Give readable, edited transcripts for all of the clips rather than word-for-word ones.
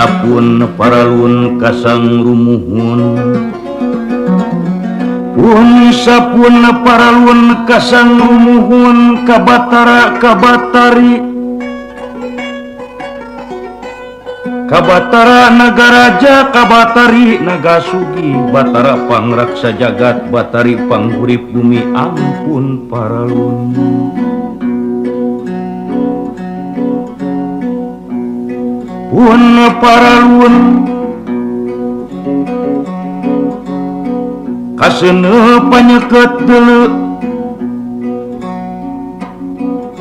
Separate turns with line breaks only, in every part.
Sapun paralun kasang rumuhun Pun sapun paralun kasang rumuhun kabatara kabatari Kabatara nagaraja kabatari naga sugi Batara pangraksa jagat batari panghurip bumi ampun paralun. Pun paralun kaseuneu panyeket deuleu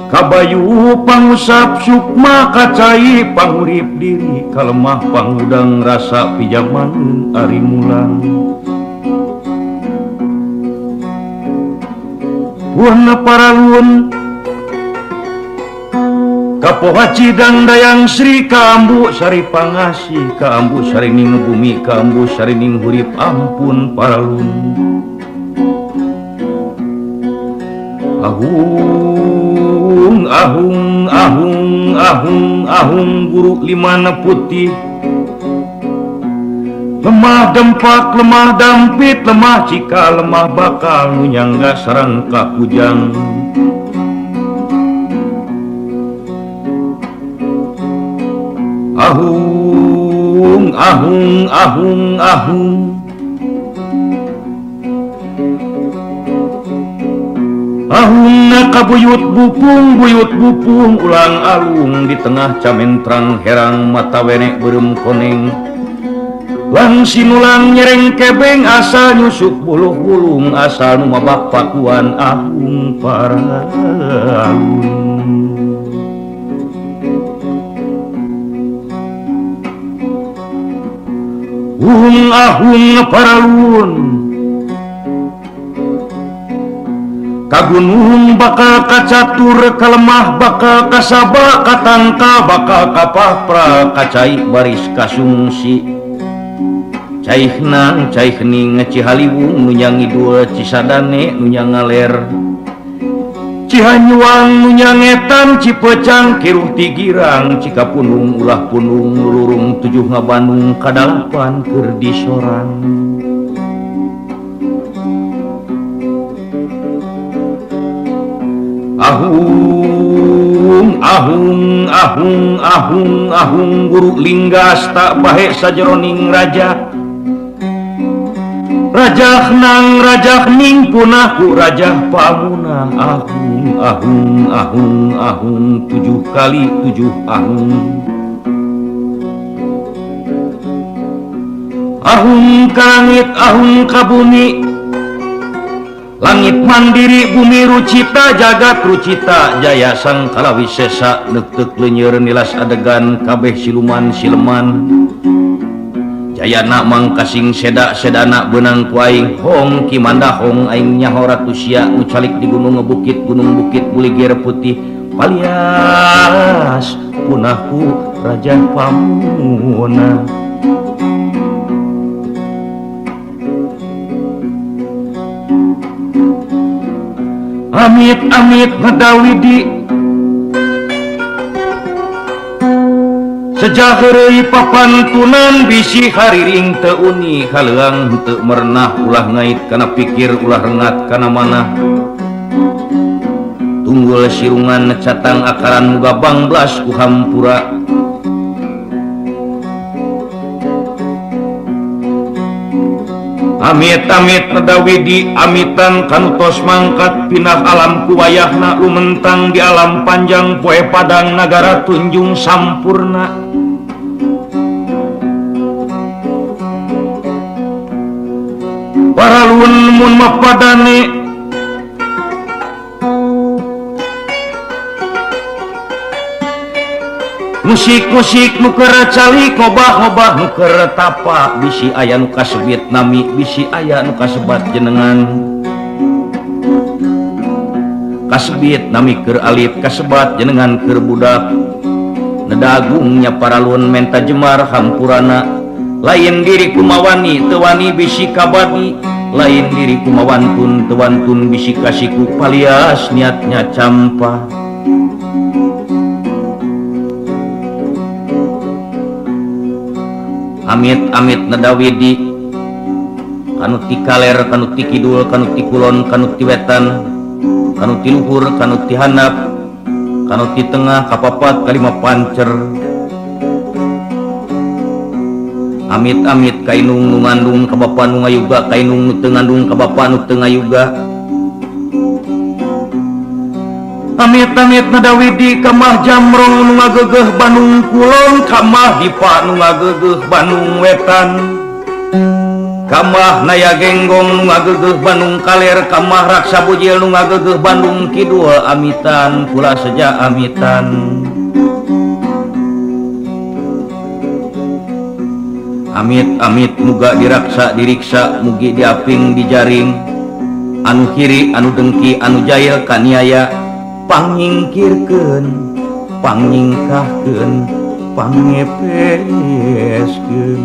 Kabayu pangusap sukma kacai pangurip diri kalemah pangudang rasa pijaman ari mulang. Pun paralun kapoha Cidang Dayang Sri kaambu sari pangasih kaambu sarining bumi kaambu sarining hurip ampun paralun. Ahung ahung ahung ahung ahung guru limana putih lemah dempak lemah dampit lemah cika lemah bakal nu nyangga sareng kakujang. Ahung ahung ahung ahung ahungna kabuyut bupung buyut bupung ulang alung di tengah camentrang herang mata wenek beureum koneng lang sinulang nyereng kebeng asal nyusuk buluh bulung asal nu mabak pakuan ahung paralun. Hung ahung paralun kagunung bakal kacatur kalemah bakal kasaba katangka bakal kapapra kacai baris kasungsi caihnang caihning Cihaliwung nu nyangidul Cisadane nu nyangaler Cihanyuang nu nyangetan Cipecang kiruh Tigirang Cikapunung ulah punung lurung tujuh ngabandung kadalapan keur disorang. Ahung ahung ahung ahung ahung guru linggas tak bahe sajeroning raja rajah nang rajah ning punahku rajah pamuna ahung ahung ahung ahung 7 kali 7 ahung ahung ka langit ahung ka bumi langit mandiri bumi rucita jagat rucita jaya sang kalawisesa neukeuk leunyer nilas adegan kabeh siluman sileman jayana mangkasing seda sedana beunang ku aing hong ki mandahong aing nyaho ratu sia nu calik di gunung bukit gunung bukit buligir putih palias punahku raja pamuna. Amit-amit ngedawidi sejak heureuy papantunan bisi hariring teu uni haleuang teu merenah ulah ngait kana pikir ulah rengat kana manah tunggul sirungan catang akaran muga bangblas ku hampura. Amit-amit ngedawidi amitan kanutos mangkat pindah alam kuwayahna lumentang di alam panjang poe padang nagara tunjung sampurna. Paralun mun mapadane musik-musik nu keur calik ngobah-ngobah nu keur tapa bisi aya nu kasebit nami bisi aya nu kasebat jenengan kasebit nami keur alit kasebat jenengan keur budak nedagungnya paralun menta jemar hampurana lain diri kumawani teu wani bisi kabadi lain diri kumawantun teu wantun bisi kasiku palias niatnya campa. Amit-amit Nadawidi kanu ti kaler kanu ti kidul kanu ti kulon kanu ti wetan kanu ti luhur kanu ti handap kanu ti tengah kapapat kalima pancer. Amit-amit kainung nu ngandung ka bapa nu ngayuga kainung nu teu ngandung ka bapa nu teu ngayuga. Amit-amit Nadawidi kamah jamrong nu ngagegeuh Bandung Kulon kamah dipa nu ngagegeuh Bandung Wetan kamah Naya Genggong nu ngagegeuh Bandung Kaler kamah Raksa Bujil nu ngagegeuh Bandung Kidul. Amitan kula seja amitan. Amit-amit muga diraksa diriksa mugi diaping dijaring anu kiri anu dengki anu jahil kaniaya pangnyingkirkeun pangnyingkahkeun pangngepeskeun.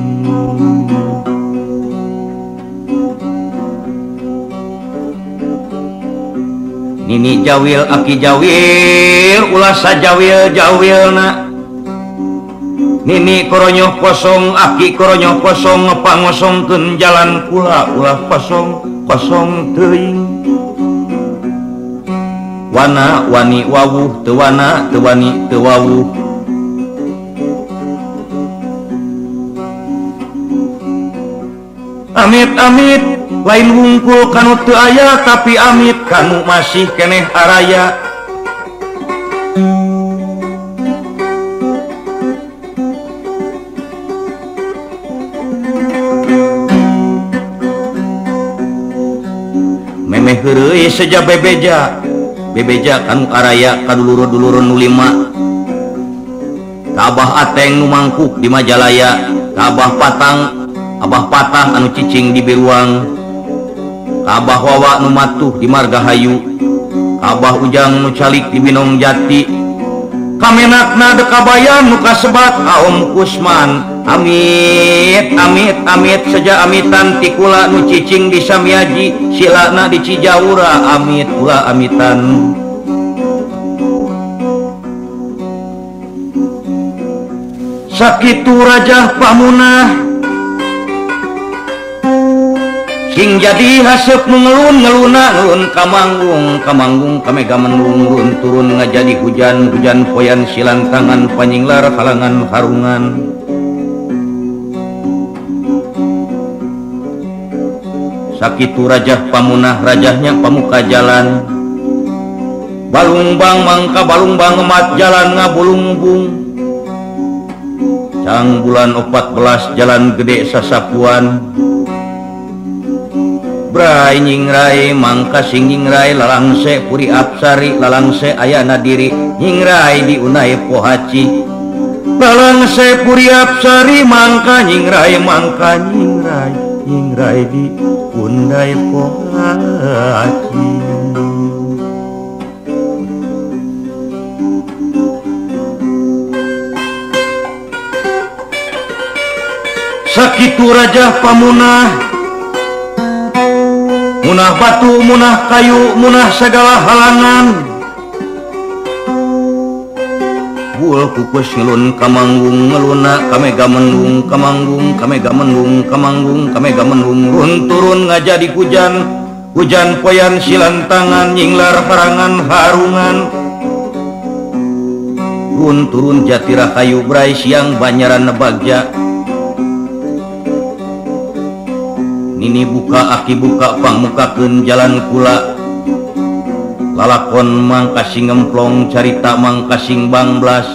Nini jawil aki jawil ulah sajawil jawilna. Nini koronyoh kosong aki koronyoh kosong ngepangosongkeun jalan kula ulah kosong kosong teuing. Wana wani wawuh teu wana teu wani teu wawuh. Amit-amit lain wungkul kanu teu aya tapi amit kanu masih keneh araya. Memeh heureuy seja bebeja bebeja kanu araya kadulur-dulur nu lima. Ka Abah Ateng nu mangkuk di Majalaya, ka Abah Patang Abah Patah anu cicing di Biruang, ka Abah Wawa nu matuh di Margahayu, ka Abah Ujang nu calik di Binong Jati, kamenakna dekabayan nu kasebat Aom Kusman. Amit amit amit seja amitan tikula nu cicing di Samiaji silana di Cijaura. Amit kula amitan. Sakitu Rajah Pamunah sing jadi haseup nu ngelun ngeluna ngelun kamanggung kamanggung kamega mendung run turun ngajadi hujan hujan poyan silantangan panyinglar halangan harungan. Sakitu Rajah Pamunah rajahnya pamuka jalan balungbang mangka balungbang emat jalan ngabulungbung. Cang bulan 14 jalan gede sasapuan. Brai nyingrai mangka sing nyingrai lalangse puri apsari lalangse ayana diri nyingrai di unai pohaci. Lalangse puri apsari mangka nyingrai mangka nyingrai nyingrai di undai pohaci. Sakitu Rajah Pamunah munah batu munah kayu munah segala halangan. Bul kukus ngelun kamanggung ngeluna kamega mendung kamanggung kamega mendung kamanggung kamega mendung run turun ngajadi hujan hujan poyan silantangan nyinglar harangan harungan. Run turun jatira kayu brai siang banyaran nebagja. Nini buka aki buka pangmukakeun jalan kula lalakon mangkasing ngemplong carita mangkasing bangblas.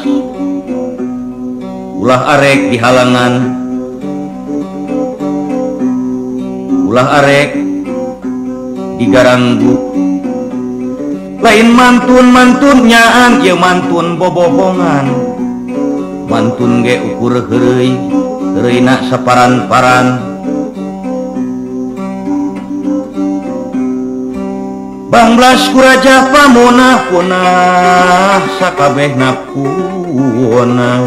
Ulah arek di halangan ulah arek di garanggu. Lain mantun-mantun nyaan ieu mantun bobohongan. Mantun ge ukur heureuy heureuyna saparan-paran. Banglas ku Raja Pamunah punah sakabehna punah.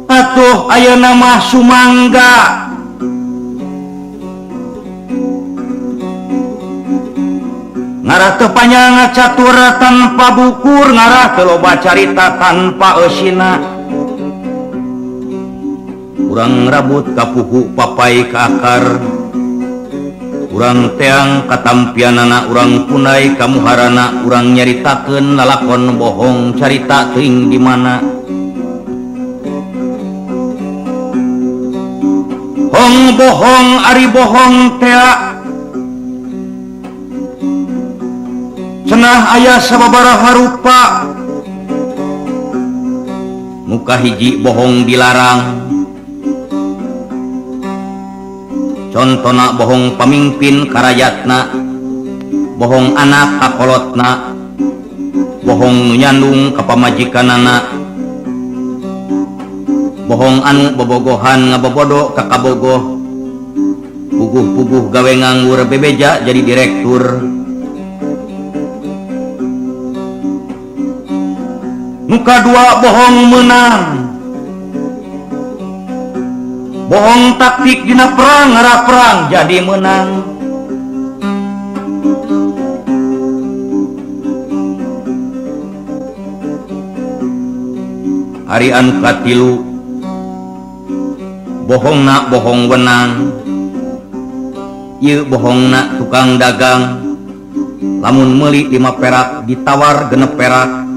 Atuh ayeuna mah sumangga. Ngarah teu panjang catur tanpa bukur, ngarah teu loba carita tanpa eusina. Urang rabut ka puhu papai ka akar, urang teang katampianana, urang punai ka muharana, urang nyaritakeun lalakon bohong carita teuing di mana. Hong bohong ari bohong tea, cenah aya sababaraha rupa. Muka hiji bohong dilarang, contona bohong pamimpin karayatna, bohong anak kakolotna, bohong nu nyandung ka pamajikanana, bohong anu bobogohan ngabobodo ka kabogoh, puguh-puguh gawe nganggur bebeja jadi direktur. Nu kadua bohong meunang, bohong taktik dina perang ngarah perang jadi menang. Ari anu katilu bohongna bohong wenang, ieu bohongna tukang dagang, lamun meuli 5 perak ditawar 6 perak,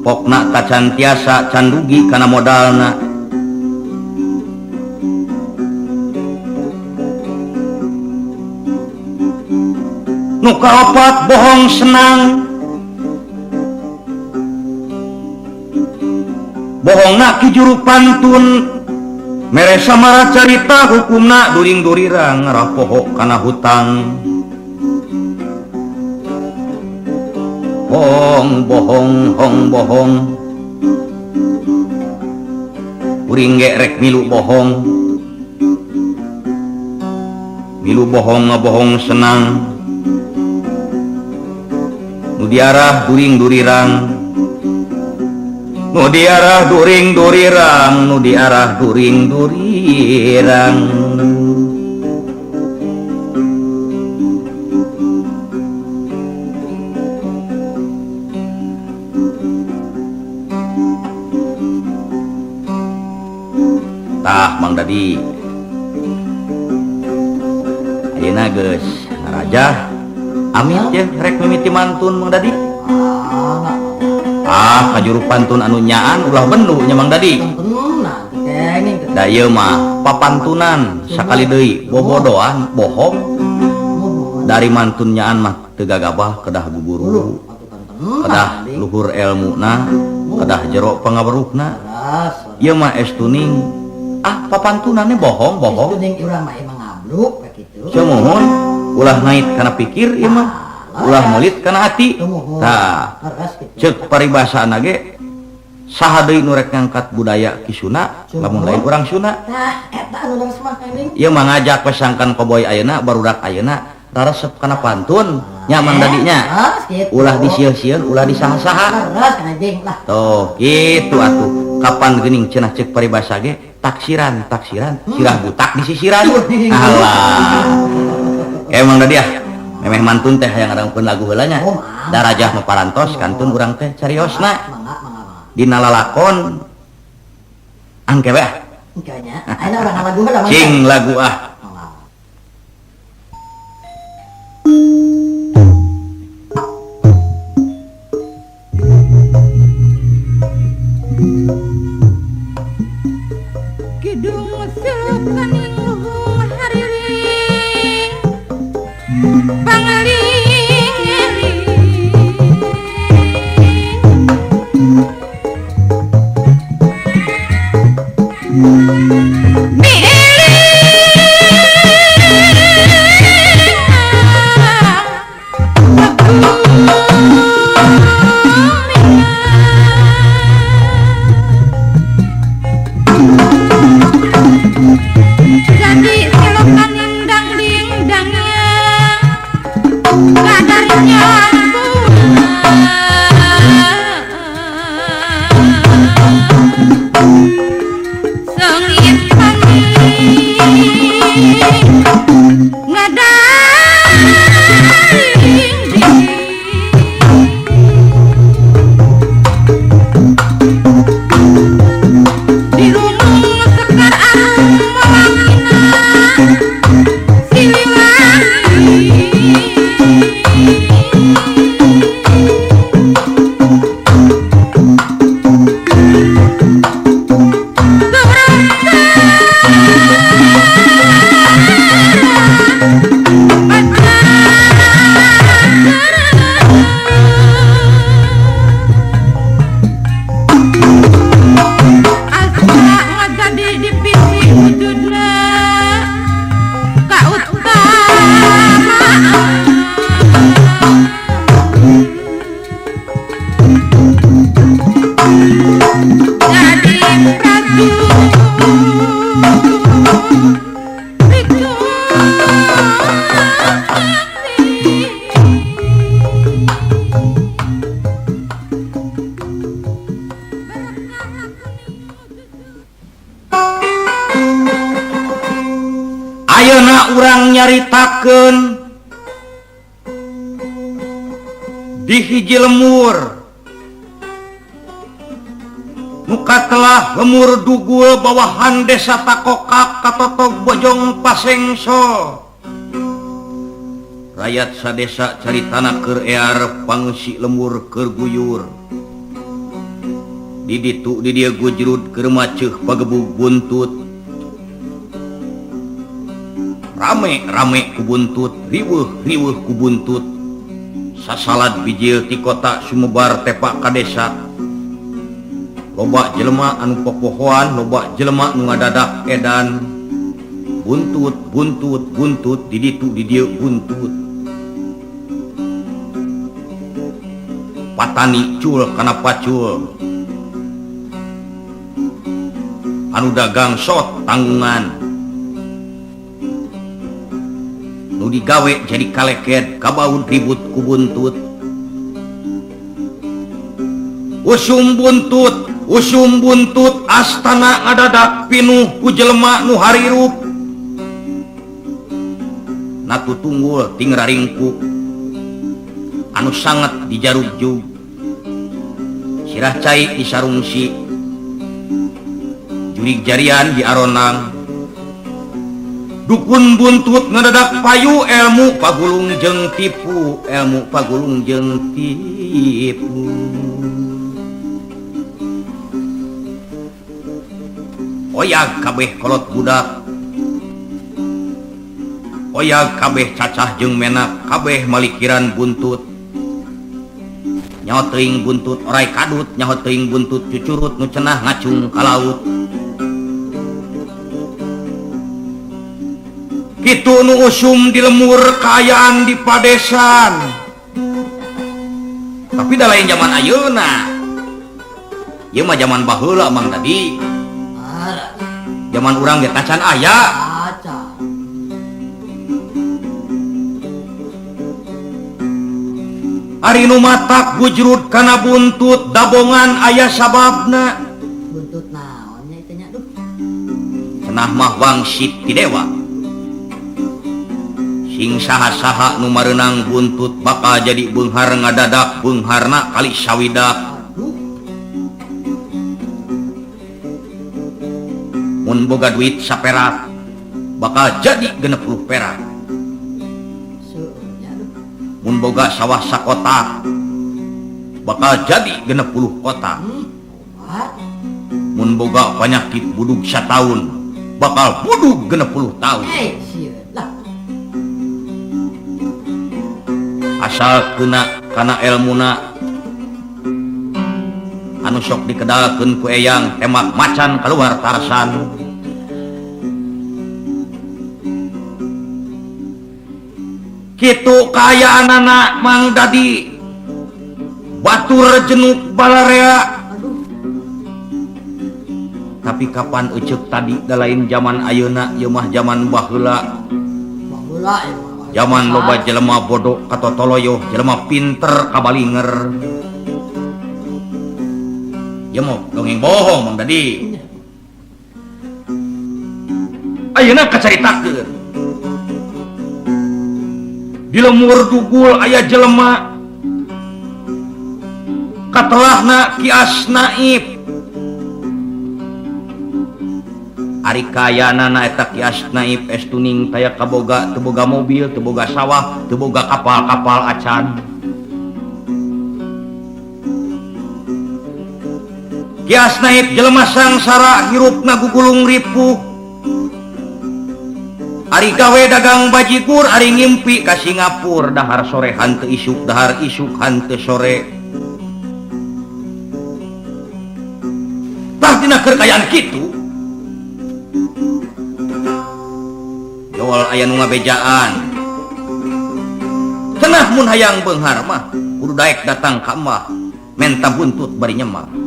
pokna tacan tiasa can rugi kana modalna. Nu kaopat bohong senang, bohongna ki juru pantun, mere samara carita hukumna during durirang ngarah poho kana hutang. Hong bohong hong bohong, kuring ge rek milu bohong, milu bohong ngabohong senang, nu diarah during durirang, nu diarah during durirang, nu diarah during durirang. Tah Mang Dadi, ayeuna geus ngarajah amit ya rek mimiti mantun Mang Dadi. Ah, kajuru pantun anu nyaan ulah bendu nya Mang Dadi. Da ieu mah papantunan sakali deui bobodoan bohong. Dari mantun nyaan mah teu gagabah kedah guguru, kedah luhur elmuna, kedah jero pangaweruhna. Ieu mah estuning. Ah, papantunannya bohong bohong.
Estuning urang mah emang ngabluk kitu.
Sumuhun ulah ngait kana pikir ieu mah, ulah melit kana hati. Tah, ceuk paribasana ge saha deui nu rek ngangkat budaya Ki Sunda lamun lain urang Sunda.
Tah, eta anu leres mah keuning.
Ieu mah ngajak pesangkan koboy ayeuna barudak ayeuna raresep kana pantun nya Mang Dadinya. Ulah disieun-sieun, ulah disaha-saha. Tuh, kitu atuh. Kapan geuning cenah ceuk paribasa ge taksiran, taksiran, sirah butak disisiran. Alah. Emang Dadi ah, memeh mantun teh hayang ngadangkeun lagu heula nya. Darajah mah parantos kantun urang teh cariosna. Dina lalakon angke we ah. Cing lagu ah.
Kidung sulukaning luhung hariring pangaling-eling miling
Urang nyaritakeun di hiji lemur nu katelah Lemur Dugul bawahan Desa Takokak Katotog Bojong Pasengso. Rakyat sadesa caritana keur ear, pangeusi lemur keur guyur. Di ditu di dieu gujrud keur maceuh pagebug buntut. Rame rame ku buntut, riweuh riweuh ku buntut. Sasalad bijil ti kota sumebar tepak ka desa. Loba jelema anu popohoan, loba jelema nu ngadadak edan. Buntut, buntut, buntut, di ditu di dieu buntut. Patani cul kana pacul, anu dagang sok tanggungan, nu digawe jadi kaleket kabaun ribut ku buntut. Usum buntut, usum buntut, astana ngadadak pinuh ku jelema nu harirup. Natu tunggul ting raringkuk, anu sanget dijarugjug, sirah cai disarungsi, jurig jarian di aronang. Dukun buntut ngadadak payu ilmu pagulung jeung tipu, ilmu pagulung jeung tipu. Oyag kabeh kolot budak, oyag kabeh cacah jeung menak, kabeh malikiran buntut. Nyaho teuing buntut orai kadut, nyaho teuing buntut cucurut nu cenah ngacung ka laut. Kitu nu usum di lemur kaayaan di padesan. Tapi da lain zaman ayeuna. Ieu mah zaman baheula Mang tadi. Zaman urang ge tacan aya.
Acan.
Ari nu matak gujrud kana buntut dabongan aya sababna.
Buntut naon nya itu nya duh.
Cenah mah wangsit ti dewa. Sing saha-saha nu mareunang buntut bakal jadi beunghar ngadadak beungharna kali sawidak.
Aduh.
Mun boga duit saperak bakal jadi 60 perak.
Seueur nya aduh.
Mun boga sawah sakotak bakal jadi 60 kotak.
Obat.
Mun boga panyakit budug sataun bakal budug 60 tahun.
Sieun lah.
Asal kena kana elmuna anu sok dikedalkeun ku eyang hemat macan keluar tarsan. Kitu kaayaanana Mang Dadi batur jenuk balarea.
Aduh.
Tapi kapan eceuk tadi da lain zaman ayeuna, ieu mah zaman baheula.
Baheula ieu mah.
Zaman loba jelema bodoh katotoloyoh, jelema pinter kabalinger. Ieu mah dongeng bohong Mang Dadi. Ayeuna kacaritakeun. Di lemur dugul aya jelema katelahna Kias Naib. Ari kayanana eta Kias Naib estuning taya kaboga, teu boga mobil, teu boga sawah, teu boga kapal-kapal acan. Kias Naib jelema sangsara hirupna gugulung ripuh. Ari gawe dagang bajigur, ari ngimpi ka Singapura, dahar sore hanteu isuk, dahar isuk hanteu sore. Tah dina keur kaayaan kitu jol aya nu ngabejaan. Cenah mun hayang beunghar mah kudu daek datang ka emah menta buntut bari nyemah.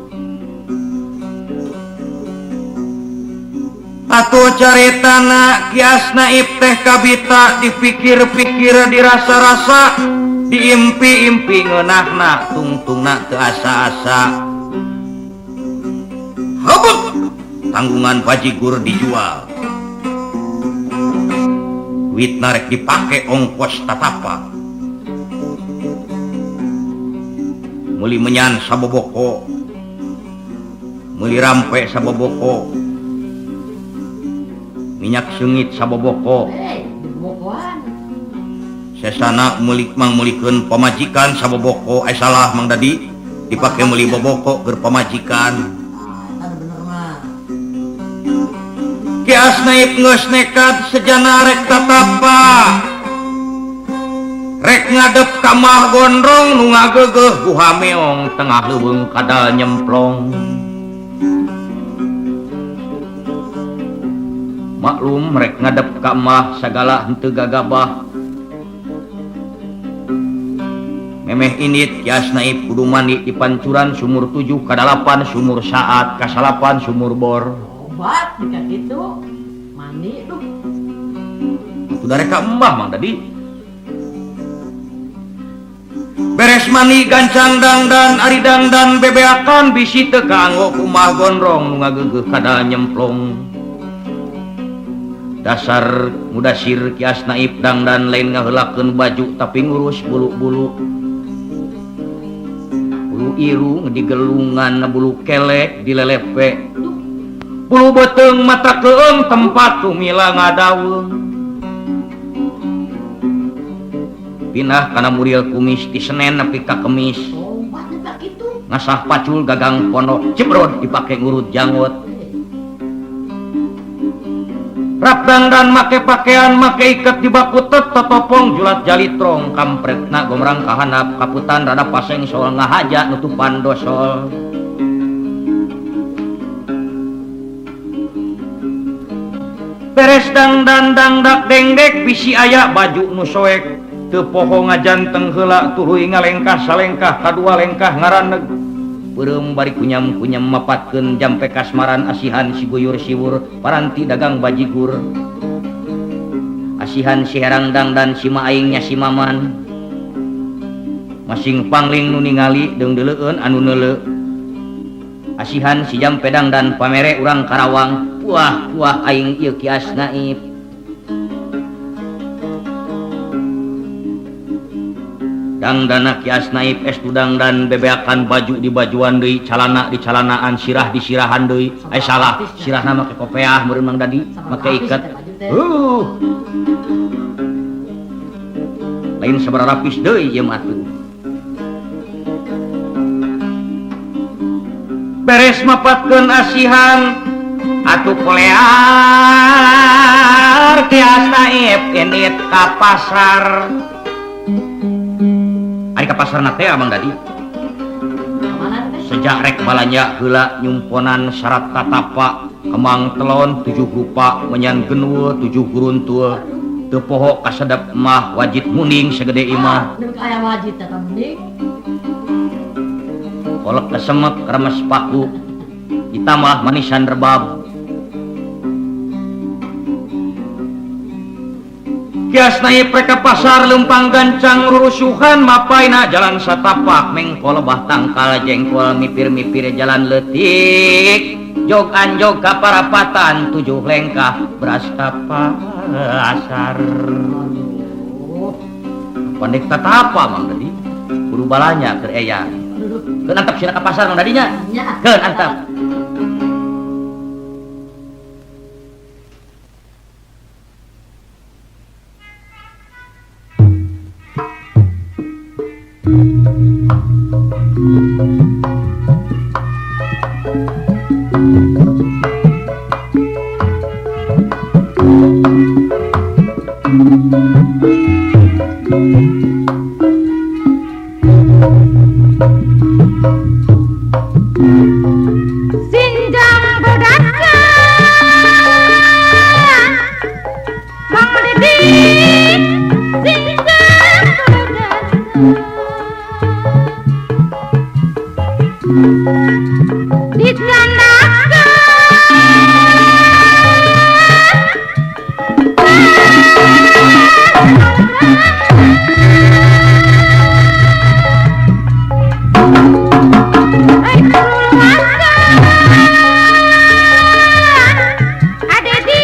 Atuh caritana Kias Naib teh kabita dipikir-pikir dirasa-rasa diimpi-impi ngeunahna tungtungna teu asa-asa. Habuk tanggungan bajigur dijual. Duitna rek dipake ongkos tatapa. Meuli menyan saboboko, meuli rampe saboboko, minyak seungit saboboko. Sesana meuli mang meulikeun pamajikan saboboko, salah Mang Dadi dipake meuli boboko keur pamajikan. Kias Naib geus nekat sejana rek tatapa. Rek ngadep ka Mah Gondrong nu ngageugeuh guha meong tengah leuweung kadal nyemplong. Maklum rek ngadep ka Mah sagala henteu gagabah. Memeh init Kias Naib kudu mandi di pancuran sumur 7 ka 8 sumur saat ka 8 sumur bor.
Obat jika kitu mandi duh.
Atuh darek ka Mbah Mang Dadi. Beres mani gancang dangdan ari dangdan bebeakan bisi teu kaanggo ku Mah Gondrong nu ngageugeuh kadal nyemplong. Dasar mudasir Kias Naib dangdan lain ngaheulakeun baju tapi ngurus bulu-bulu. Bulu irung digelungan bulu kelek dilelepe. Bulu beuteung mata keung tempat tumila ngadaweung. Pindah kana muril kumis di Senen nepi ka Kemis. Ngasah pacul gagang pondok cebrod dipake ngurut janggot. Rap dangdan make pakaian make iket di bakutet totopong julat jalitrong kampretna gomrang kahanap kaputan rada paseng soal ngahaja nutupan dosol. Beres dangdan dangdak dengdek bisi aya baju nu soek. Teu poho ngajanteng heula tuluy ngalengkah salengkah kadua lengkah ngaraneg. Beureum bari kunyam-kunyam mapatkeun jampe kasmaran asihan si guyur siwur paranti dagang bajigur. Asihan si herang dangdan si maaingnya si maman. Masing pangling nu ningali deung deuleueun anu neuleu. Asihan si jampe dangdan pamere urang Karawang, puah-puah aing ieu Kias Naib. Dangdana Kias Naib estu dangdan bebeakan baju di bajuan deui, calana di calanaan, sirah di sirahan deui. Salah, sirahna make kopeah meureun Mang Dadi, make iket. Lain sabaraha lapis deui ieu mah atuh. Beres mapatkeun asihan atuh kolear Kias Naib indit ka pasar. Ari ka pasarna teh Mang Dadi. Sejak rek balanja heula nyumponan syarat tatapa kemang telon 7 rupa menyan genul 7 guruntul teu poho kasedep mah wajit muning segede imah.
Aya wajit eta muning.
Kolek lesemek remes paku ditambah manisan rebab. Kias Naib rek ka pasar leumpang gancang rurusuhan mapaina jalan satapak mengkol lebah tangkal jengkol mipir-mipir jalan leutik jog anjog ka parapatan 7 lengkah beras ka pasar. Pandek tatapa Mang Dadi kudu balanya keur aya. Keun antap sina ka pasar Mang Dadi nya. Keun antap.
Sinjang bodaka Bang Didi, sinjang bodaka ditandaka Ada di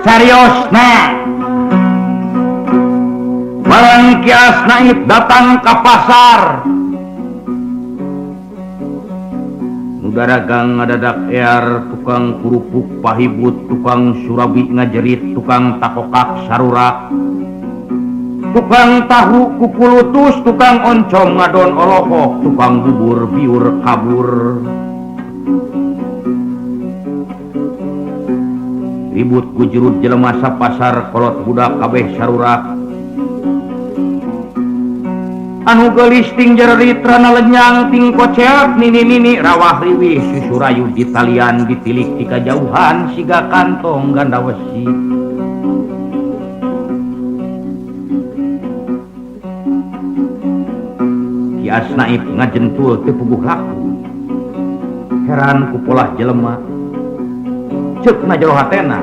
Cariosna barang Ki Asnaib datang ka pasar. Nu daragang ngadadak ear, tukang kerupuk pahibut, tukang surabi ngajerit, tukang takokak sarurak, tukang tahu kukulutus, tukang oncom ngadon olohok, tukang bubur biur kabur. Ribut gujurut jelema sapasar, kolot budak kabeh sarurak. Anu geulis ting jererit rana lenyang ting koceak nini-nini rawah riwih susurayu di talian ditilik ti kajauhan siga kantong ganda wesi. Ki Asnaib ngajentul teu puguh laku. Heran ku polah jelema. Ceuk na jero hatena.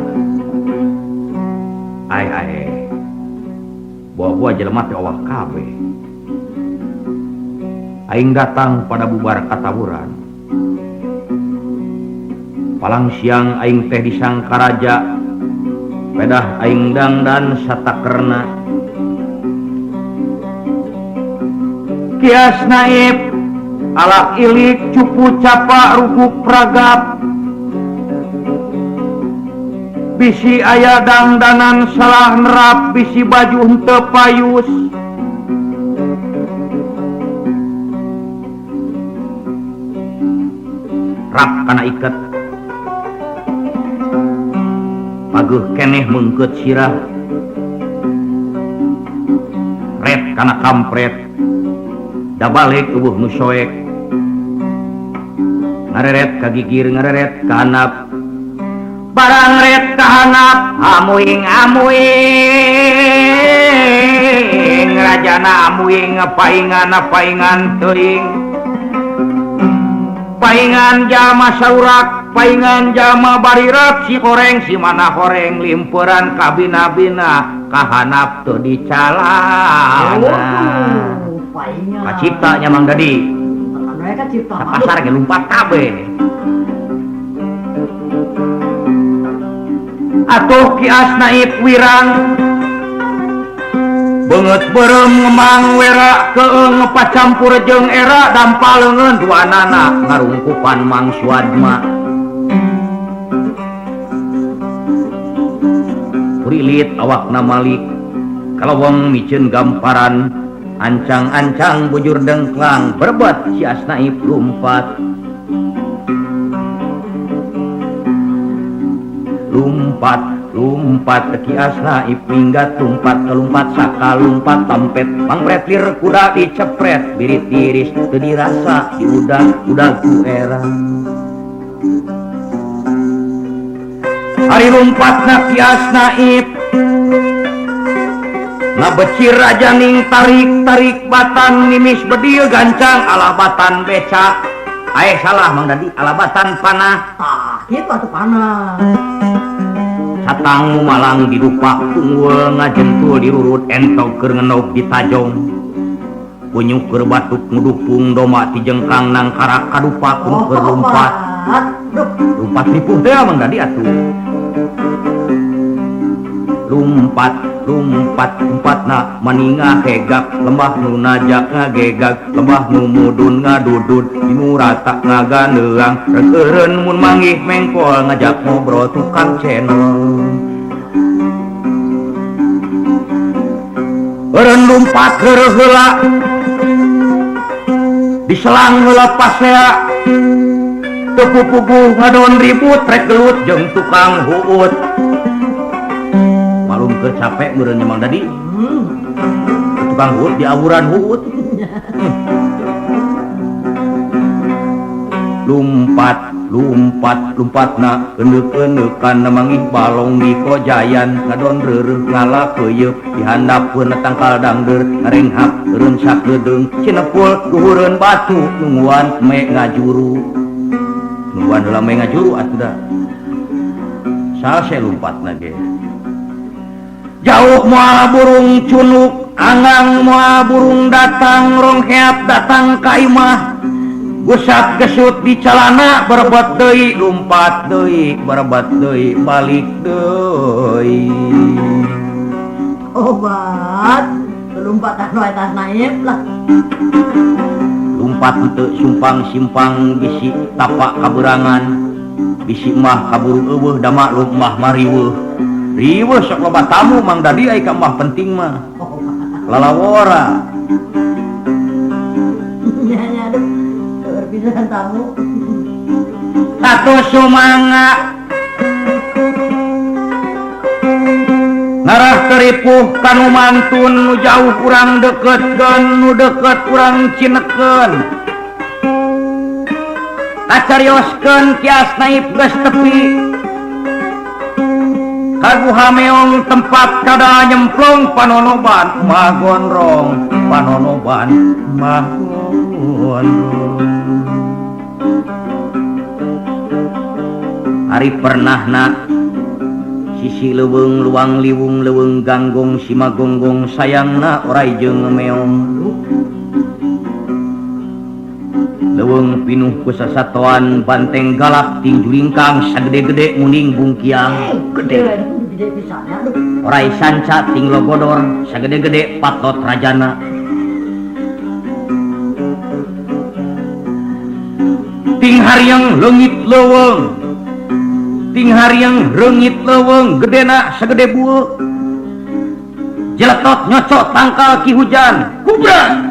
Ai ai. Bawa-bawa jelema teh owah kabeh. Aing datang pada bubar katawuran. Palang siang aing teh disangkaraja. Pedah aing dangdan satakerna. Ki Asnaib alak ilik cupu capa ruguk pragap. Bisi aya dangdanan salah nerap, bisi baju henteu payus. Rap kana iket. Pageuh keneh meungkeut sirah. Ret kana kampret. Da balik eueuh nu soek. Ngareret ka gigir, ngareret ka handap. Barang ret ka handap, amuing amuing rajana amuing paingan paingan teuing. Paingan jalma saurak, paingan jalma barirat, si horeng si mana horeng limpuran kabina-bina kahanap teu dicalana. Kacipta nya Mang Dadi. Pasar ge lumpat kabeh. Atuh Ki Asnaib wirang beungeut beureum ngemang wera keung pacampur jeung era dampal leungeun duanana ngarungkupan Mang Suadma. Purilit awakna malik kalawang miceun gamparan ancang-ancang bujur dengklang berbet Si Asnaib lumpat. Lumpat lumpat Ki Asnaib minggat lumpat kelumpat saka lumpat tampet pangpret lir kuda dicepret birit tiris teu dirasa diudag-udag ku era. Ari lumpatna Ki Asnaib ngabecir rajaning tarik-tarik batan nimis bedil gancang ala batan beca. Ae salah Mang Dadi, ala batan panah.
Tah kitu atuh panah.
Satang malang dirupak tunggul ngajentul dirurut entog keur ngenog ditajong. Kunyuk keur batuk ngudupung doma ti jengkang nangkarak kadupak nu keur lumpat. Lumpat nipuh teh Mang Dadi atuh. Lumpat lumpat lumpatna maninga hegak lembah nu najak ngagegag lembah nu mudun ngadudud nu rata ngaganeang reureun mun manggih mengkol ngajak ngobrol tukang channel. Eureun lumpat heureuh heula diselang heula pasea teu pupuguh ngadon ribut rek gelut jeung tukang huut. Malum keur capek meureun Mang Dadi. Tukang huut diawuran huut. Lumpat lumpat lumpatna euneup-eunukan manggih balong di kojayan ngadon reureuh ngala keuyeup dihandapeun tangkal dangdeur ngarenghap eureun sakedeung cinepul luhureun batu nungguan me ngajuru. Nungguan heula me ngajuru atuh da. Salse lumpatna ge. Jauh moal burung cunuk, angang moal burung datang, rongheap datang ka imah. Gusap gesut di calana berebet deui lumpat deui berebet deui balik deui.
Obat lompatan wae tas naib lah.
Lumpat henteu sumpang simpang bisi tapak kaberangan bisi mah kaburu eueuh da maklum mah mariweuh. Riweuh sok loba tamu Mang Dadi ai ka mah penting mah. Lalawora.
Nya nya aduh. Pisan tamu.
Satu sumanga ngarah teripuh kanu mantun nu jauh kurang deketkeun nu deket kurang cinekeun. Kacarioskeun kias naib geus tepi. Kaguha meong tempat kada nyemplung panonoban mah gondrong panonoban mah gondrong. Ari pernahna sisi leuweung luang liwung leuweung ganggong simagonggong sayangna orai jeung meong. Leuweung pinuh ku sasatoan banteng galak ting julingkang sagede-gede muning bungkiang gede. Orai sanca ting logodor sagede-gede patot rajana. Ting hariang leungit leuweung ting hariang reungit leuweung gedena sagede bueuk. Jeletot nyocot tangkal ki hujan kubra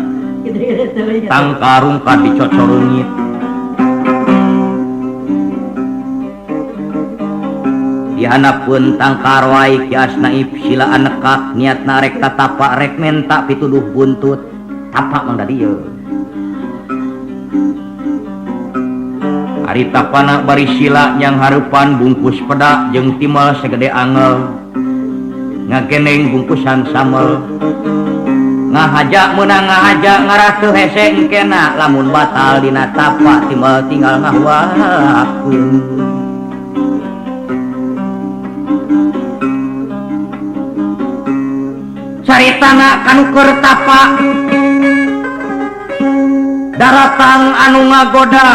tangka rungkad dicocor reungit. Dihanapeun tangka wae Ki Asnaib sila anekak niatna rek tatapak rek menta pituduh buntut tapak Mang Dadi ieu. Ari tapana bari sila nyang hareupan bungkus peda jeung timal segede angel ngagendeng bungkusan samel ngahaja meunang ngahaja ngarah teu hese engkena lamun batal dina tapa timal tinggal ngahuakeun. Caritana kanu keur tapa daratang anu ngagoda.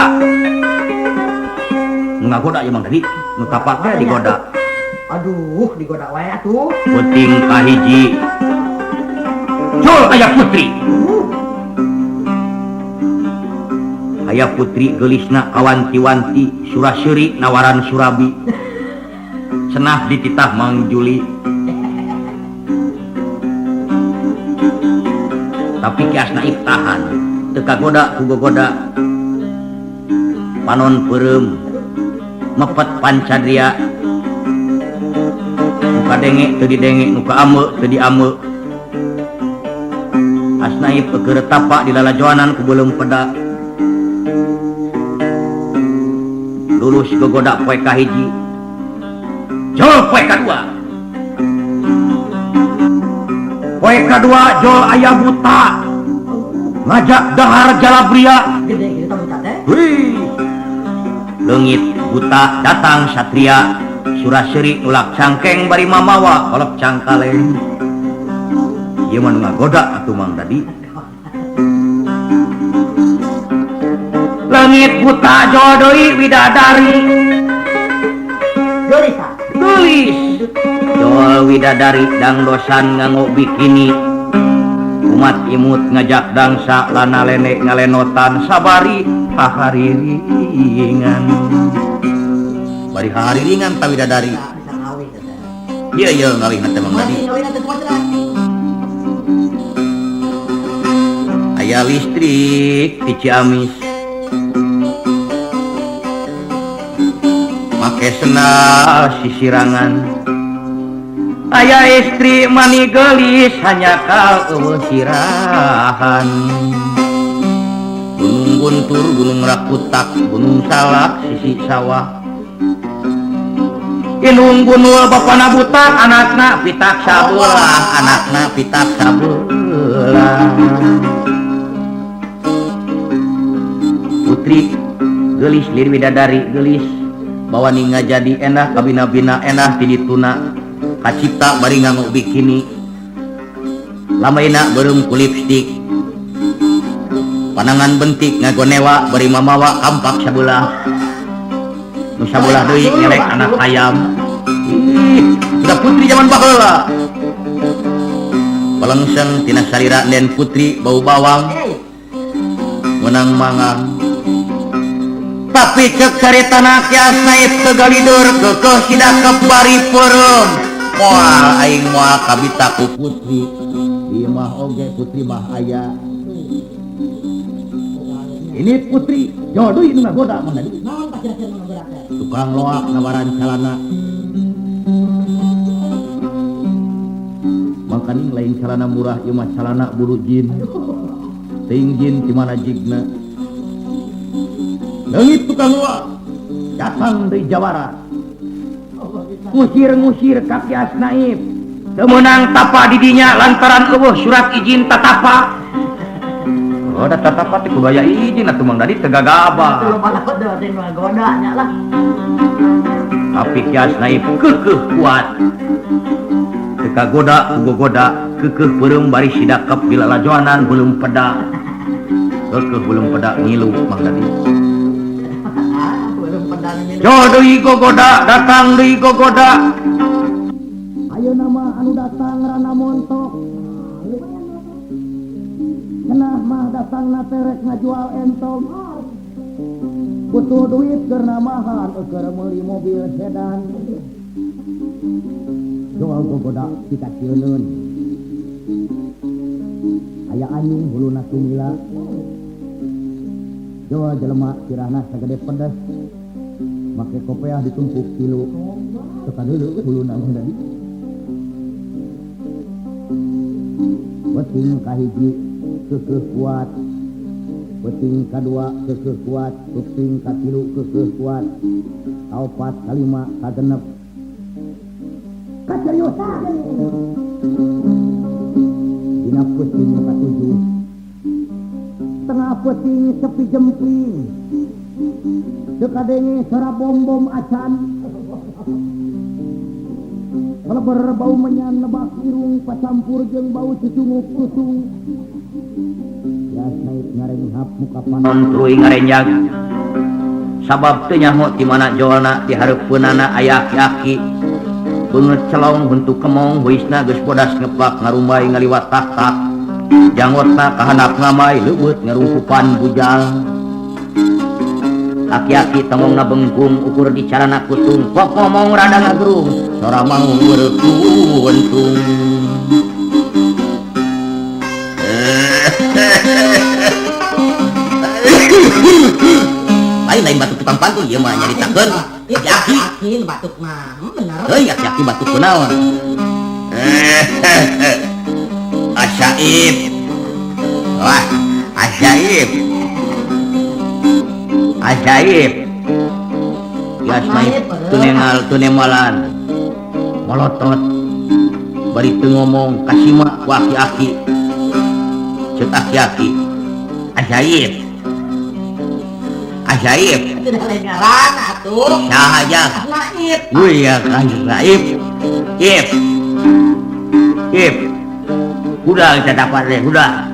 Ngagoda ya Mang Dadi nu tapak teh digoda.
Aduh, digoda wae atuh.
Puting kahiji. Jol aya putri. Aya putri geulisna kawanti-wanti suraseuri nawaran surabi. Cenah dititah Mang Juli. Tapi Ki Asnaib tahan, teu kagoda ku gogoda. Panon peureum mepet pancadria muka denge teu didenge muka ame teu diame. Asnaib keur tapak di lalajoanan ku beuleum peda. Lulus gogoda poe kahiji jol poe kadua. Poe kadua jol aya buta ngajak dahar jalabria.
Gede gitu buta teh.
Heuh. Leungit buta datang satria suraseri nulak cangkeng bari mamawa kolep cangkaleng. Ieu mah nu ngagoda atuh Mang Dadi. Leungit buta jol deui widadari.
Geulis ah.
Geulis. Jol widadari dangdosan nganggo bikini. Umat imut ngajak dangsa lana lenek ngalenotan sabari hahariringan. Bari hahariringan ta widadari. Ieu ieu ngawih teh Mang Dadi. Aya listrik di Ciamis. Make sendal sisirangan. Aya istri mani geulis hanya kal eueuh sirahan. Gunung Guntur, Gunung Rakutak, Gunung Salak, sisi sawah. Inung gunul bapana butak, anakna pitak sabelah, anakna pitak sabelah. Putri geulis lir widadari geulis bawa ninga jadi enah kabina-bina enah ti dituna kacipta bari nganggo bikini lamaina beureum ku lipstik. Panangan bentik ngagonewa bari mamawa kampak sabelah. Nu sabelah deui ngelek anak ayam. Ih, sudah putri zaman baheula. Palengseng tina salira Den Putri bau bawang. Menang mangang. Tapi cek caritana Ki Asnaib teu galidur keukeuh sidakep bari peureum. Moal aing moal kabita ku putri. Ieu mah oge putri mah aya. Ini putri jodoh nu ngagoda mah tadi. Tukang loak nawaran calana. Makaning lain calana murah ieu mah calana bulu jin. Teuing jin di mana jigna. Leungit tukang loak datang dari Jawara. Ngusir-ngusir ka Ki Asnaib. Teu meunang tapa di dinya lantaran eueuh surat izin tatapa. Oh, da tatapa teh kudu aya izin atuh Mang Dadi teu gagabah. Tapi Ki Asnaib keukeuh kuat. Teu kagoda ku gogoda, keukeuh peureum bari sidakep bila lajoanan belum peda. Keukeuh belum peda ngilu Mang Dadi. Jo deui gogoda, datang deui gogoda.
Ayeuna mah anu datang rana montok. Cenah mah datangna terek ngajual entong. Butuh duit keur namahan keur meuli mobil sedan. Jual gogoda kita kieuneun. Aya anjing huluna tumila. Jual jelema sirahna sagede pedes. Make kopeah ditumpuk tilu. Teu kadeuleu huluna mah tadi. Peuting kahiji keukeuh kuat. Peuting kadua keukeuh kuat, peuting katilu keukeuh kuat. Kaopat, kalima, kagenep. Kacariusan. Dina peuting katujuh. Tengah peuting sepi jempling. Teu kadenge sora bom-bom acan. Kaleber bau menyan nebak irung pacampur jeung bau cucunguk tutung. Ya naik ngarenghap muka panon
tuluy ngarenjag. Sabab teu nyaho di mana jolna di hareupeunana aya aki-aki. Beungeut celong huntu kemong huisna geus bodas ngeplak ngarumbay ngaliwat tak-tak. Janggotna kahandap ngamai leuweut ngarungkupan bujang. Aki-aki tongongna bengkung ukur di carana kutung kok ngomong rada ngagerung sora mangung berkuntung. Lain-lain batuk tukang pantun ieu mah nyaritakeun aki-aki
aki batuk mah bener.
Heuy aki-aki batuk kunaon. Ajaib. Wah, ajaib. Ajaib. Ya Asnaib tunengal tunemalan. Molotot. Bari teu ngomong kasima ku aki-aki. Ceuk aki-aki. Ajaib. Ajaib.
Tidak lain ngaran atuh.
Saha aja.
Asnaib.
Wih ya Asnaib. Ip. Ip. Udah kita dapat deh, udah.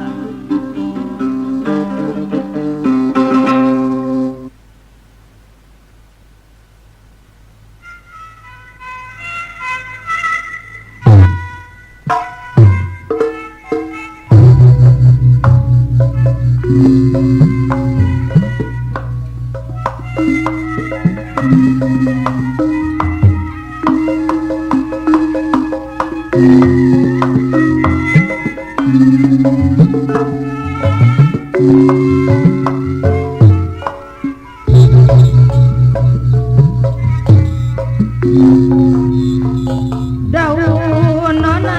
Ayeuna.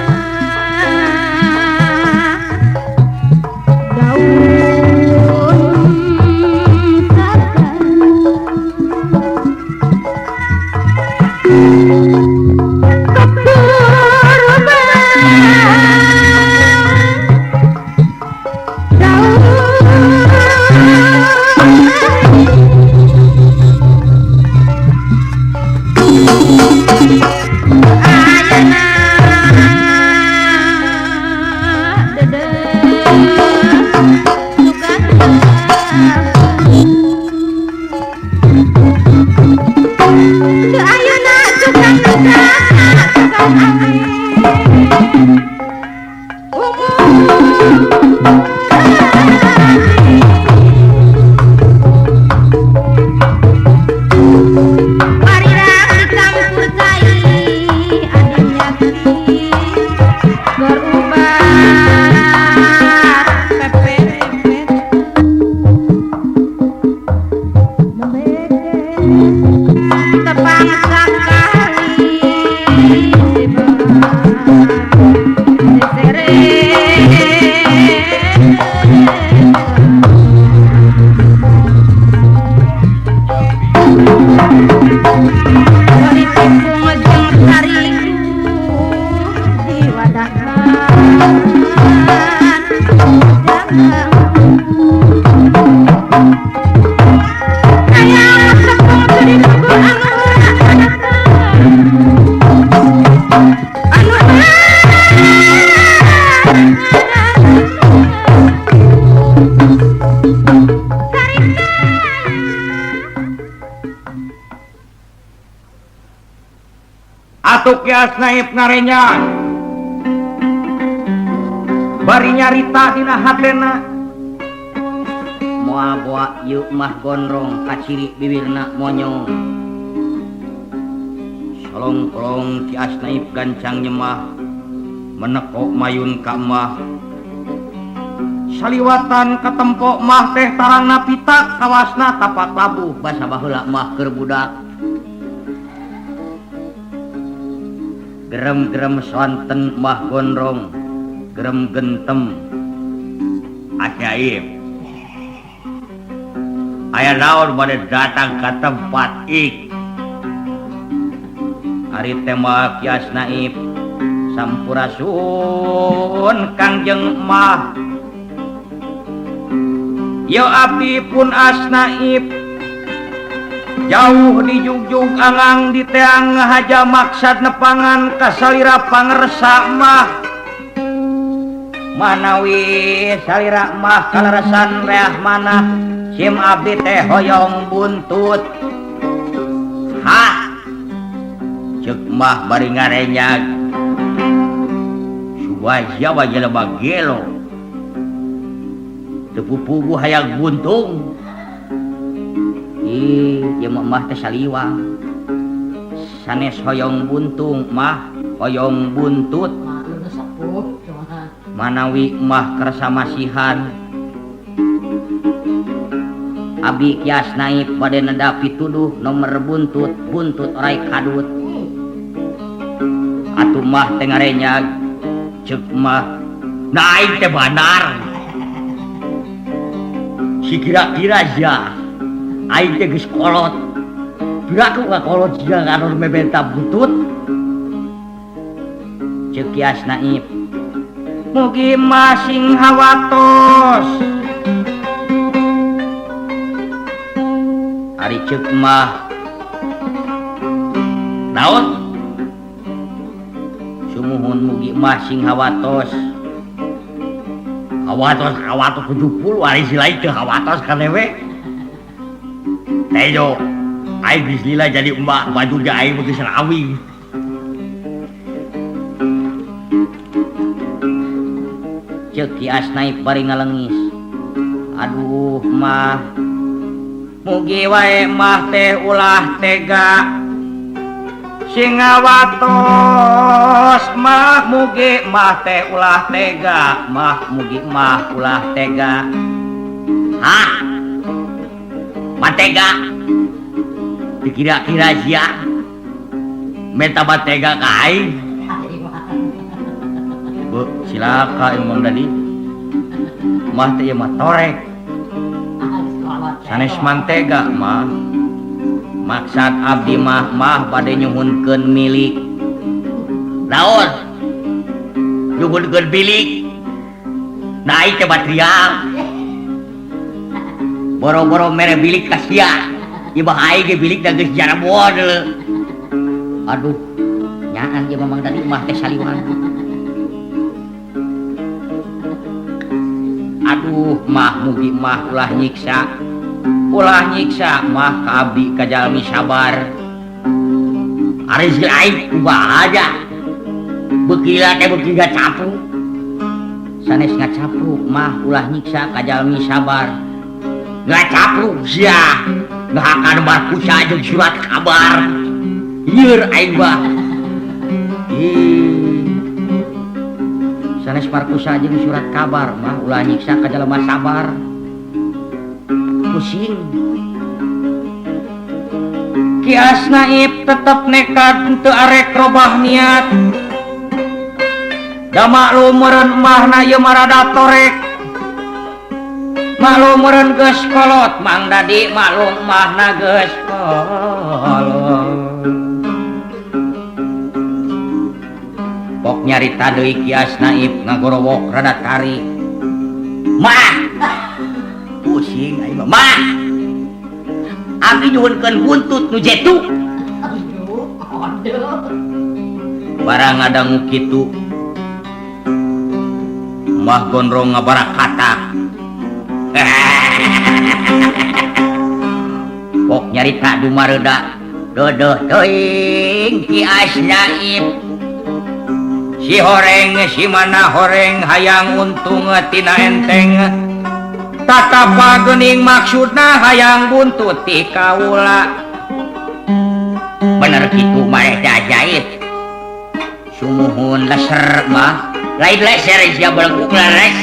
Atuh Ki Asnaib ngarenya bari nyarita dina hatena
moal boa ieu mah gondrong kaciri bibirna monyong
solongkolong Ki Asnaib gancang nyemah menekok mayun ka mah saliwatan katempok mah teh tarangna pitak kawasna tapak labuh
basa baheula mah keur budak
gerem-gerem sonten mah gondrong gerem gentem ajaib aya naon bade datang ka tempat ik ari tema Ki Asnaib sampurasun Kangjeng mah yo abdi pun Asnaib jauh dijugjug angang di teang haja maksad nepangan kasalira pangersa mah manawi salira mah kaleresan reah manah sim abdi teh hoyong buntut ha ceuk mah bari ngarenyag subaya bae jelema gelo teu pupuguh hayang buntung. Ih, ieu mah teh saliwang. Sanes hoyong buntung mah hoyong buntut. Manawi mah kersa masihan. Abi Ki Asnaib bade neda pituduh nomor buntut, buntut orai kadut. Atuh mah teh ngarenyag ceuk mah nah aing teh bandar. Si kira-kira sia aing teh geus kolot. Piraku ka kolot sia anu mebenta butut. Ceuk Ki Asnaib mugi masing hawatos. Ari ceuk mah naon? Sumuhun mugi masing hawatos. Hawatos hawatos 70 ari si lain teu hawatos ka dewe. Tejo, aing geus lila jadi emak, baju ge aing mah geus rawi. Ceuk Ki Asnaib bari ngalengis. Aduh mah, mugi wae mah teh ulah tega. Sing ngawatos mah mugi mah teh ulah tega, mah mugi mah ulah tega. Hah? Matega dikira-kira sia meta matega ka aing. Bu, silaka ieu Mang Dadi. Mah teh ieu mah torek. Sanes mantega mah. Maksad abdi mah mah bade nyuhunkeun milik. Naon? Nyuhunkeun bilik. Nah aing teh material. Boro-boro mere bilik ka sia. Ieu mah aing ge bilik da geus jarabon. Aduh, nyaan ieu Mang Dadi mah teh saliwang. Aduh, mah mugi mah ulah nyiksa. Ulah nyiksa mah ka abdi ka jalmi sabar. Ari si aing kumaha aja. Beuki teh beuki ngacapruk. Sanes ngacapruk mah ulah nyiksa ka jalmi sabar. Ngacapruk sia. Ngahakan markusa jeung surat kabar. Lieur aing mah. Ih. Sanes markusa jeung surat kabar mah ulah nyiksa ka jalma sabar. Pusing. Ki Asnaib tetep nekat teu arek robah niat. Da maklum meureun emahna ieu mah rada torek. Maklum meureun geus kolot Mang Dadi maklum emahna geus kolot. Pok nyarita deui Ki Asnaib ngagorowok rada tarik. Mah. Pusing aing mah. Mah. Abdi nyuhunkeun buntut nu jetu. Barang ngadangu kitu. Mah gondrong ngabarakatak. Pok nyarita dumareuda.
Dodoh teuing Ki Asnaib si horeng si mana horeng hayang untung tina enteng tatapa geuning maksudna hayang buntut ti kaula bener kitu maneh teh ajaib sumuhun leser mah lain leser sia belengkung leres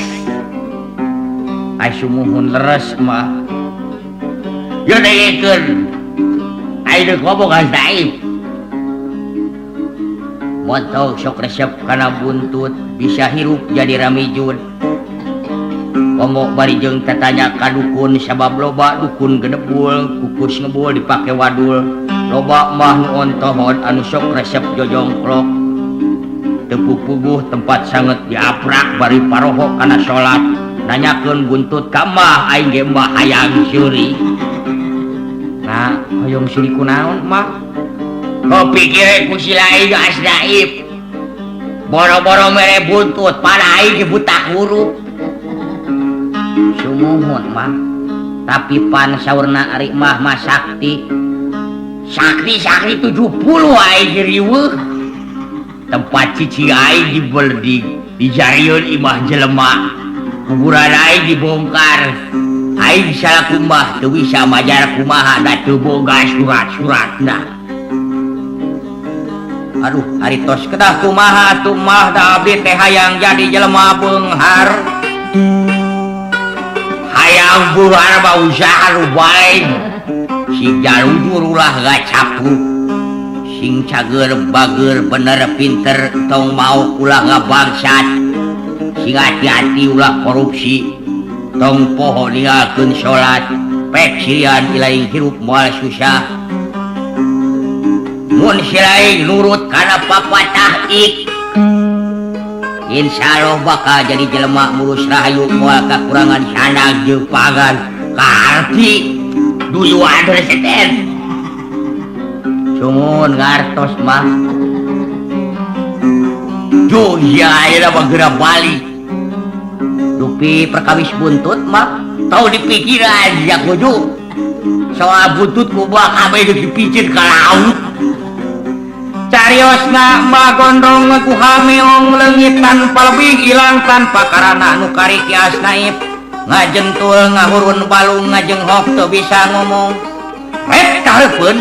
ai sumuhun leres mah yo dengekeun ai deuk ngomong Asnaib montong sok resep kana buntut bisa hirup jadi ramijud komo bari jeung tatanya ka dukun sabab loba dukun genebul kukus ngebul dipake wadul loba mah nu ontohod anu sok resep jojongklok teu puguh tempat sanget diaprak bari paroho kana salat nanyakeun buntut ka mah aing ge mah hayang seuri nah hoyong seuri kunaon mah kau pikir ku si lain Asnaib boro-boro mere buntut pada aing buta huruf sumuhun mah tapi pan saurna ari mah mah sakti sakti sakti 70 aing riweuh tempat cici aing dibeldi dijarieun imah jelema kuburan aing dibongkar aing salaku mah teu bisa majar kumaha da teu boga surat-suratna. Aduh, ari tos kedah kumaha atuh mah da abdi teh hayang jadi jelema beunghar. Hayang beunghar mah usaha nu bae. Sing jarujur ulah gacapruk. Sing cager bager bener pinter tong mau ulah ngabangsat. Sing hati-hati ulah korupsi. Tong poho ninggalkeun salat. Pek sirian ilaing hirup moal susah. Mun silaing nurut kana papatah ik insyaallah bakal jadi jelema mulus rahayu moal kakurangan sandang jeung pangan kaarti duyuan reseten sumun ngartos mah Jogja ayeuna mah geura balik dupi perkawis buntut mah tau dipikiran ya kudu soal buntut ku mah kabeh geus dipicir ka laut. Cariosna mah gondrong ku hameong leungit tanpa lebih ilang tanpa karana nu kari Ki Asnaib ngajentul ngahurun balung ngajenghok teu bisa ngomong rek kahareupeun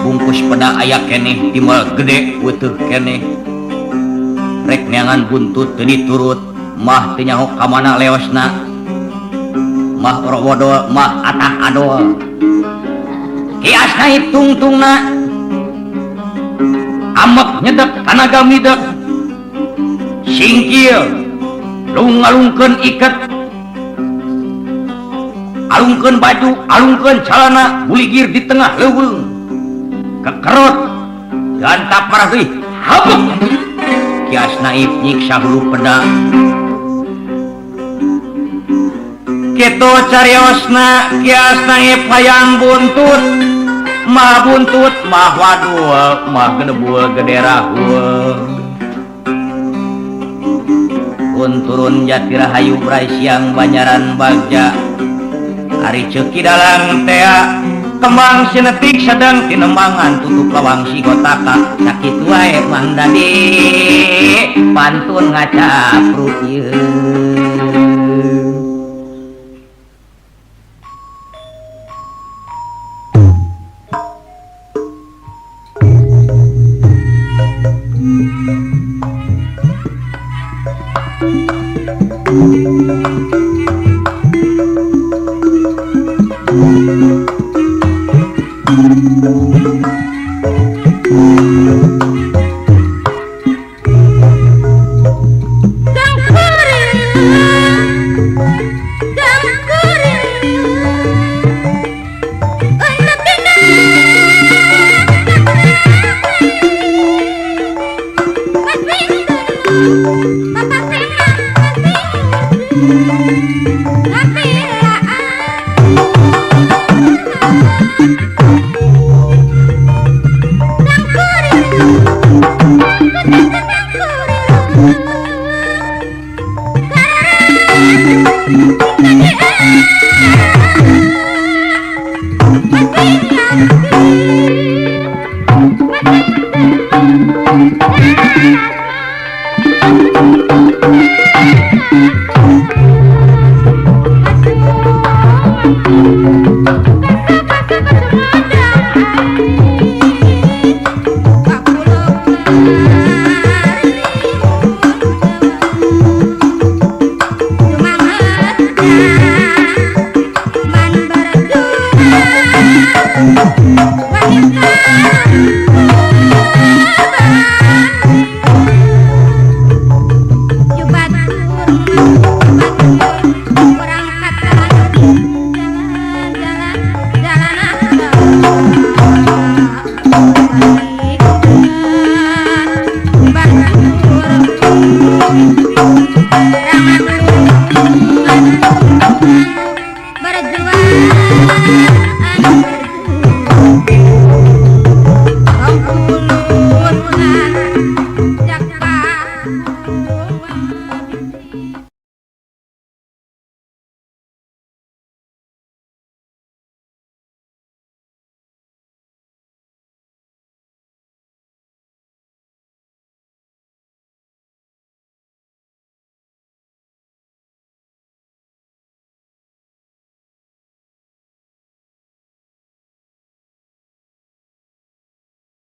bungkus peda aya keneh timbal gede weutuh keneh rek neangan buntut teu diturut mah teu nyaho ka mana leosna mah orowodol mah atah adol Ki Asnaib tungtungna amek nyedek tanaga midek singkil lungalungkeun iket alungkeun baju alungkeun calana buligir di tengah leuweung kekerot gantap marah deui habuk Ki Asnaib nyiksa hulu peda kitu cariosna Ki Asnaib hayang buntut mah buntut mah wadul mah genebul gede rahul pun turun jati rahayu brai siang banyaran bagja ari ceuki dalang tea kembang sinetik sedang tinembangan tutup lawang si gotaka sakitu wae Mang Dadi pantun ngacapruk ieu.